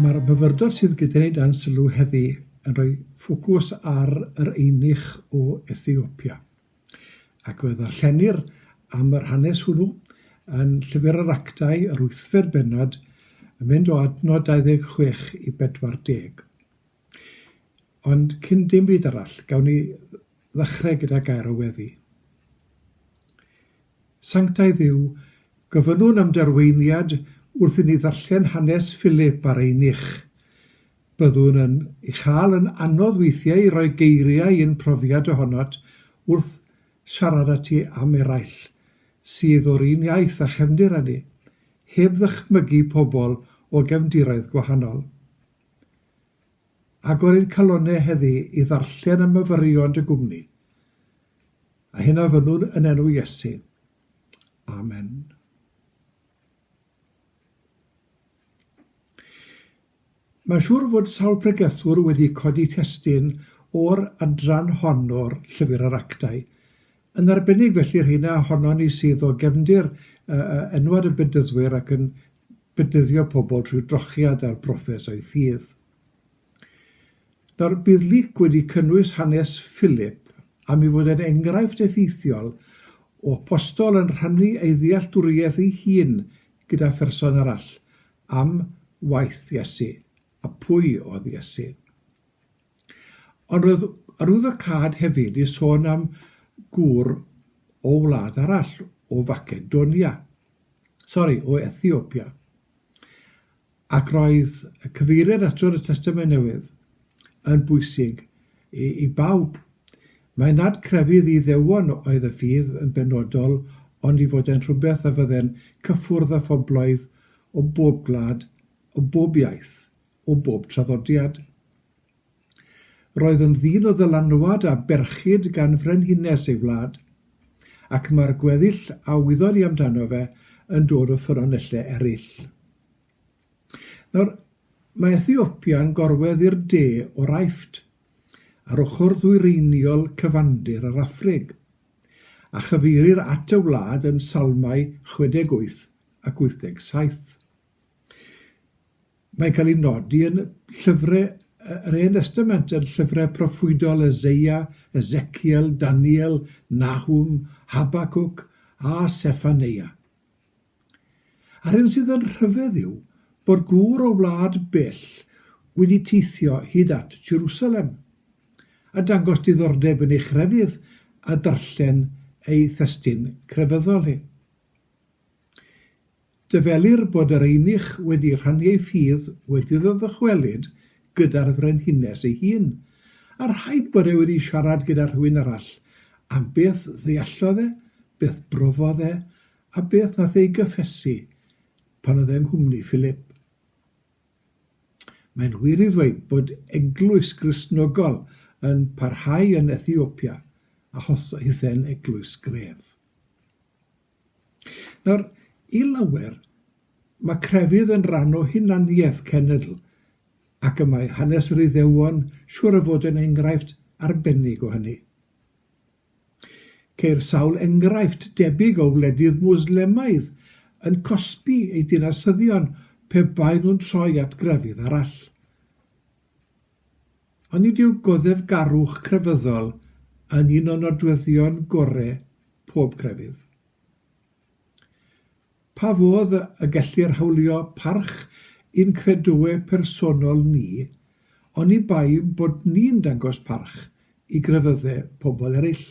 Mae'r myfyrdod sydd gyda ni dan sylw heddi yn rhoi ffocws ar yr eunuch o Ethiopia. Ac fe ddarllenir am yr hanes hwnnw yn Llyfr yr Actau, yr wythfed bennod, yn mynd o adnod 26 i 40. Ond cyn dim byd arall, gawn ni ddechrau gyda gair o weddi. Sanctaidd yw, gofynnwn am dy arweiniad wrth i ni ddarllen hanes Philip a'r eunuch. Byddwn yn ei chael yn anodd weithiau i roi geiriau i'n profiad ohonot wrth siarad â ti am eraill sydd o'r un iaith a chefndir â ni, heb ddychmygu pobl o gefndiroedd gwahanol. Agor ein calonnau heddi i ddarllen a myfyrio yn dy gwmni. A hyn a fynnwn yn enw Iesu. Amen. Mae'n siŵr fod sawl pregethwr wedi codi testun o'r adran hon o'r Llyfr yr Actau, yn arbennig felly rheina ohonon ni sydd o gefndir enwad y Bedyddwyr ac yn bedyddio pobl trwy drochiad a'r broffes o'u ffydd. Nawr, bydd Luc wedi cynnwys hanes Philip am ei fod e'n enghraifft effeithiol o apostol yn rhannu ei ddealltwriaeth ei hun gyda pherson arall am waith Iesu a pwy oedd Iesu. Ond roedd arwyddocâd hefyd i sôn am gŵr o wlad arall, o Facedonia, sori, o Ethiopia. Ac roedd y cyfeiriad ato yn y Testament Newydd yn bwysig i, i bawb. Mae nad crefydd Iddewon oedd y ffydd yn benodol ond i fod e'n rhywbeth a fydde'n cyffwrdd â phobloedd o bob gwlad, o bob iaith, o bob traddodiad. Roedd yn ddyn o ddylanwad a berchid gan frenhines ei wlad, ac mae'r gweddill a wyddon ni amdano fe yn dod o ffynonellau eraill. Nawr, mae Ethiopia'n gorwedd i'r de o'r Aifft, ar ochr ddwyreiniol cyfandir yr Affrig, a chyfeirir at y wlad yn Salmau 68 ac 87. Mae'n cael ei nodi yn llyfrau yr Hen Destament, yn llyfrau proffwydol Eseia, Ezeciel, Daniel, Nahum, Habacuc a Seffaneia. A'r hyn sydd yn rhyfedd yw bod gŵr o wlad bell wedi teithio hyd at Jerusalem, a dangos diddordeb yn ei chrefydd a darllen ei thestun crefyddol hi. Dyfelir bod yr eunuch wedi rhannu ei ffydd wedi iddo ddychwelyd gyda'r frenhines ei hun, a rhaid bod e wedi siarad gyda rhywun arall am beth ddeallodd e, beth brofodd e, a beth nath ei gyffesu pan oedd e yng nghwmni Philip. Mae'n wir i ddweud bod eglwys Gristnogol yn parhau yn Ethiopia, a hithe'n eglwys gref. Nawr, i lawer, mae crefydd yn rhan o hunaniaeth cenedl, ac y mae hanes yr Iddewon siŵr o fod yn enghraifft arbennig o hynny. Ceir sawl enghraifft debyg o wledydd Mwslemaidd yn cosbi eu dinasyddion pe baen nhw'n troi at grefydd arall. Ond nid yw goddefgarwch crefyddol yn un o nodweddion gore pob crefydd. Pa fodd y gellir hawlio parch i'n credoau personol ni oni bai bod ni'n dangos parch i grefyddau pobl eraill?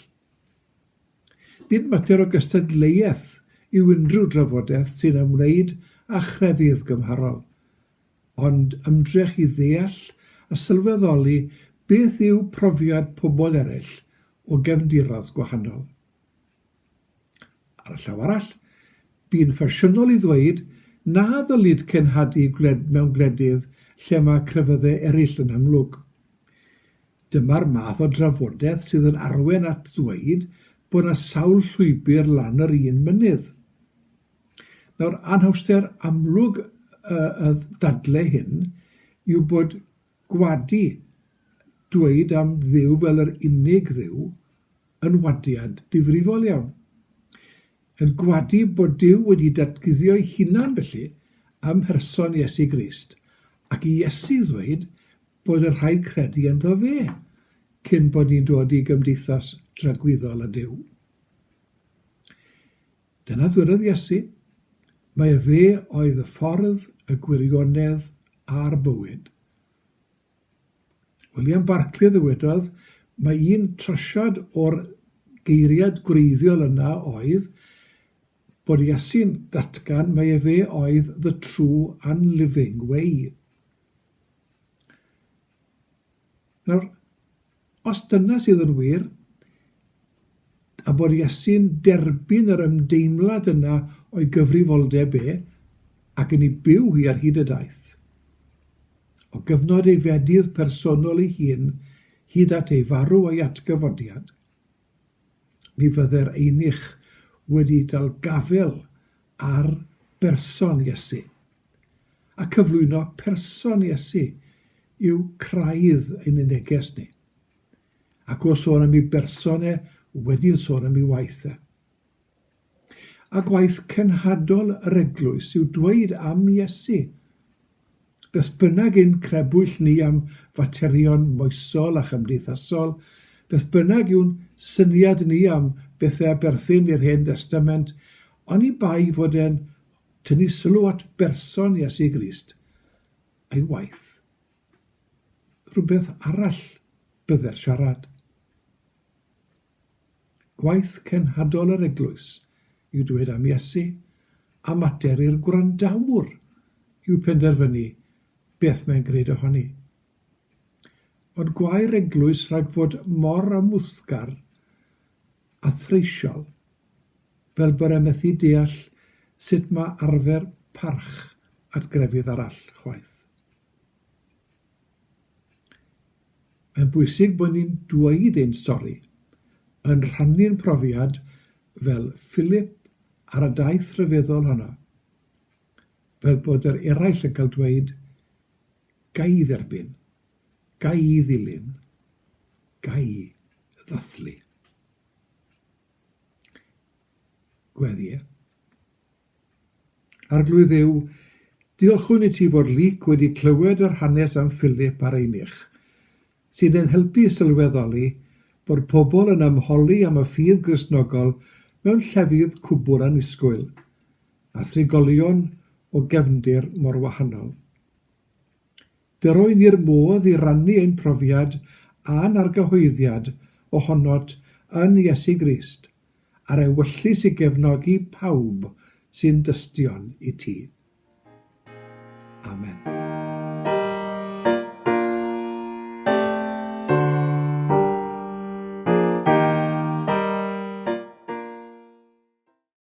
Nid mater o gystadleuaeth yw unrhyw drafodaeth sy'n ymwneud â chrefydd gymharol, ond ymdrech i ddeall a sylweddoli beth yw profiad pobl eraill o gefndiroedd gwahanol. Ar y llaw arall, bu'n ffasiynol i ddweud na ddylid cenhadu gwled mewn gwledydd lle mae crefyddau eraill yn amlwg. Dyma'r math o drafodaeth sydd yn arwain at ddweud bod 'na sawl llwybr lan yr un mynydd. Nawr, anhawster amlwg y y dadle hyn yw bod gwadu dweud am Dduw fel yr unig Dduw yn wadiad difrifol iawn. Yn gwadu bod Duw wedi datguddio'i hunan felly ym mherson Iesu Grist. Ac i Iesu ddweud bod yn rhaid credu ynddo fe cyn bod ni'n dod i gymdeithas dragwyddol â Duw. Dyna ddwedodd Iesu, mai fe oedd y ffordd, y gwirionedd a'r bywyd. William Barclay ddywedodd mai un trosiad o'r geiriad gwreiddiol yna oedd bod Iesu'n datgan mai efe oedd the true and living way. Nawr, os dyna sydd yn wir, a bod Iesu'n derbyn yr ymdeimlad yna o'i gyfrifoldeb e, ac yn ei byw hi ar hyd y daith, o gyfnod ei fedydd personol ei hun hyd at ei farw a'i atgyfodiad, mi fydde'r eunuch wedi dal gafael ar berson Iesu, a cyflwyno person Iesu yw craidd ein neges ni. Ac o sôn am ei berson e, wedi'n sôn am ei waith e. A gwaith cenhadol yr eglwys yw dweud am Iesu. Beth bynnag ein crebwyll ni am faterion moesol a chymdeithasol, beth bynnag yw'n syniad ni am bethau a berthyn i'r Hen Destament, oni bai fod e'n tynnu sylw at berson Iesu Grist a'i waith, rhywbeth arall bydde'r siarad. Gwaith cenhadol yr eglwys yw dweud am Iesu, a mater i'r gwrandawr yw penderfynu beth mae'n gwneud ohoni. Ond gwae'r eglwys rhag fod mor amwthgar a threisiol fel bod e'n methu deall sut mae arfer parch at grefydd arall chwaith. Mae'n bwysig bod ni'n dweud ein stori, yn rhannu'n profiad fel Philip ar y daith rhyfeddol honno, fel bod yr eraill yn cael dweud, 'Ga i dderbyn, ga i ddilyn, ga i ddathlu'. Gweddi. Arglwydd Dduw, diolchwn i ti fod Luc wedi clywed yr hanes am Philip a'r eunuch, sy'n ein helpu i sylweddoli bod pobl yn ymholi am y ffydd Gristnogol mewn llefydd cwbl annisgwyl, a thrigolion o gefndir mor wahanol. Dyro i ni'r modd i rannu ein profiad a'n argyhoeddiad ohonot yn Iesu Grist, a'r ewyllys i gefnogi pawb sy'n dystion i ti. Amen.